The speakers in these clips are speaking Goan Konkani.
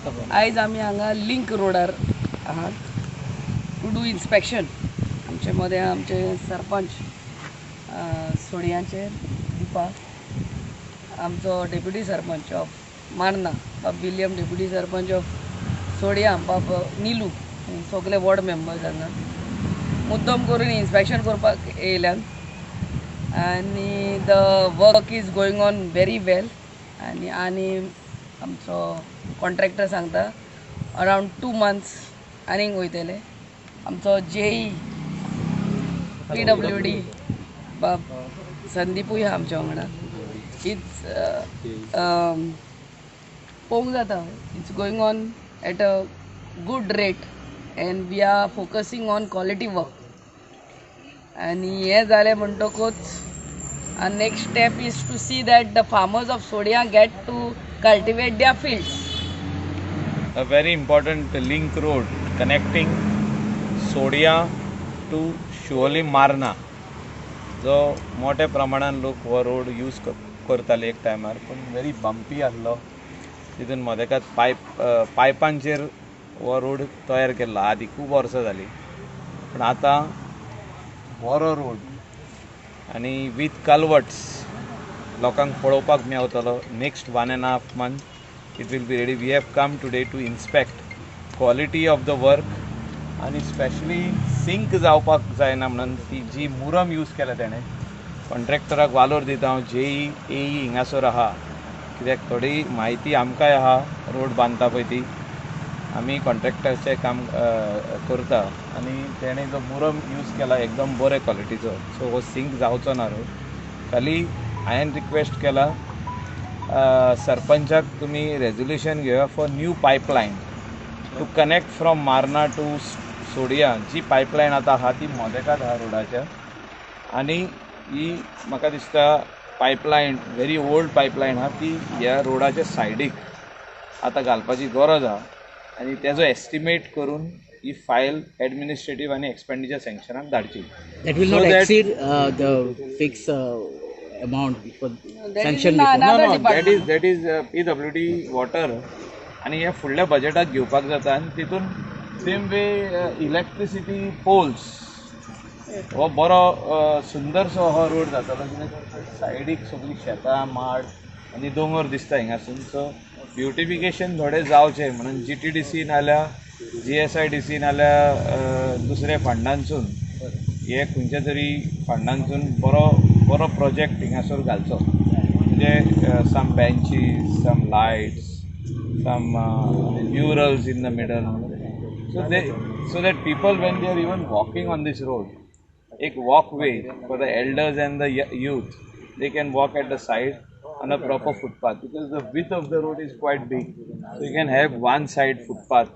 आयज आमी हांगा लिंक रोडार आहात टू do inspection. आमचे मदें आमचे सरपंच सोडयांचे दिपा, आमचो डेप्युटी सरपंच ऑफ मार्ना बाब विलियम, डेप्युटी सरपंच ऑफ सोडया बाब निलू, सगळे वॉर्ड मेंबर्स हांगा मुद्दम करून इन्स्पेक्शन करपाक येयल्यान आनी the work is going on very well. आनी आनी आमचो कॉन्ट्रॅक्टर सांगता अरावंड 2 months आनीक वयतले. आमचो जेई PWD बाब संदीपूय आहा आमच्या वांगडा. It's पळोवंक जाता, it's going on at a good rate and we are focusing on quality work. आनी हें जालें म्हणटकूच next step is to see that the farmers of Sodia get to cultivate their fields. A very important link road connecting Sodia to Siolim Marna, जो मोठ्या प्रमाणान लोक हो रोड यूज करताले एक टायमार, पूण व्हेरी बम्पी आसलो. तितून मदेकात पायपांचेर हो रोड तयार केल्लो आदी खूब वर्सां जालीं, पूण आतां बरो रोड आनी विथ कल्वर्ट्स लोकांक पळोवपाक मेवतलो. Next 1.5 month it will be ready. We have come today to inspect quality of the work आनी स्पेशली सिंक जावपाक जायना म्हणून ती जी मुरम यूज केल्या तेणें. कॉन्ट्रॅक्टराक वालोर दिता हांव, जेई एई हिंगासर आहा, कित्याक थोडी म्हायती आमकांय आहा. रोड बांदता पळय ती आमी कॉन्ट्रॅक्टराचें काम करता आनी तेणें जो मुरम यूज केला एकदम बरे क्वॉलिटीचो, सो हो सिंक जावचो ना रोड. खाली हांवें रिक्वेस्ट केला सरपंचाक, तुमी रेजोल्युशन घेवया for new pipeline to connect from Marna to Sodia. Ji pipeline आतां आहा ती मोदेकात आहा रोडाच्या आनी ही म्हाका दिसता पायपलायन व्हेरी ओल्ड पायपलायन आहा, ती ह्या रोडाच्या सायडीक आतां घालपाची गरज आहा आनी तेजो एस्टिमेट करून ही फायल एडमिनिस्ट्रेटीव आनी expenditure सँक्शनाक धाडची. That will So not that- exceed the fixed amount for That is sanction in before. Another No, that department. is that is PWD water आनी हे फुडल्या बजेटाक घेवपाक जाता आनी तितून सेम वे इलेक्ट्रिसिटी पोल्स. हो बरो सुंदरसो हो रोड जातलो, कित्याक सायडीक सगळीं शेतां माड आनी दोंगर दिसता हिंगासून. सो ब्युटिफिकेशन थोडें जावचें म्हणून GTDC नाल्यार GSIDC नाल्यार दुसऱ्या फंडांसून, हे खंयच्या तरी फंडांसून बरो बरो प्रोजेक्ट हिंगासर घालचो. म्हणजे some benches, some lights, some murals in the middle, so that people, when they are even walking on this road, एक walkway for the elders and the youth, they can walk at the side on a proper footpath, because the width of the road is quite big, so you can have one side footpath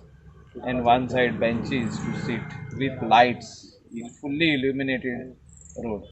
and one side benches to sit with lights, fully illuminated road.